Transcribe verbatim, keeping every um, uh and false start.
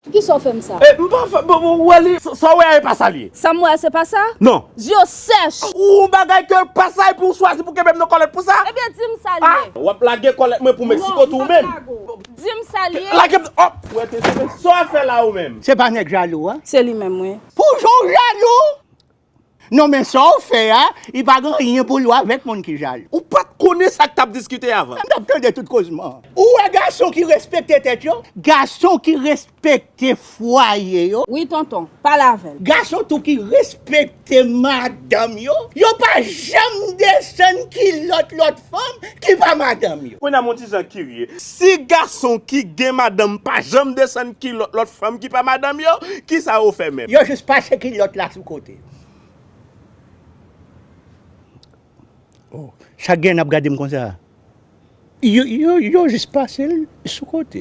Poukisa w fè m sa? E, m pa fè, bon, bon, ou wè li, sa, sa w wè a, e pa sa l ye. Sa m wè a, se pa sa? Non. Zye w sèch. Ou bagay ke pa sa, epi w chwazi pou kenbe m nan kòlèt pou sa? Ebyen, di m sa l ye. W ap lage kòlèt mwen pou Meksiko tou ou menm. Di m sa l ye. Lage m, oh, w wè te se sa w ap fè la ou menm. Se pa nèg jalou a? Se li menm, wi. Pou jan w jalou? Non, men sa w fè a, li pa gen anyen pou l wè avèk moun ki jalou. Ou pa t konnen sa k t ap diskite avan. M t ap tande tout kozman. Ou wè gason ki respekte tèt yo? Gason ki respekte fwaye yo? Wi, tonton, pale avè l. Gason tou ki respekte madanm yo? Yo pa janm desann kilòt lòt fanm ki pa madanm yo. Kounye a m yon ti jan kirye. Si gason ki gen madanm pa janm desann kilòt lòt fanm ki pa madanm yo, kisa yo fè menm? Yo jis pase kilòt la sou kote. Oh, sa gen ap gade m konsa. Yo, yo, yo jis pase l sou kote.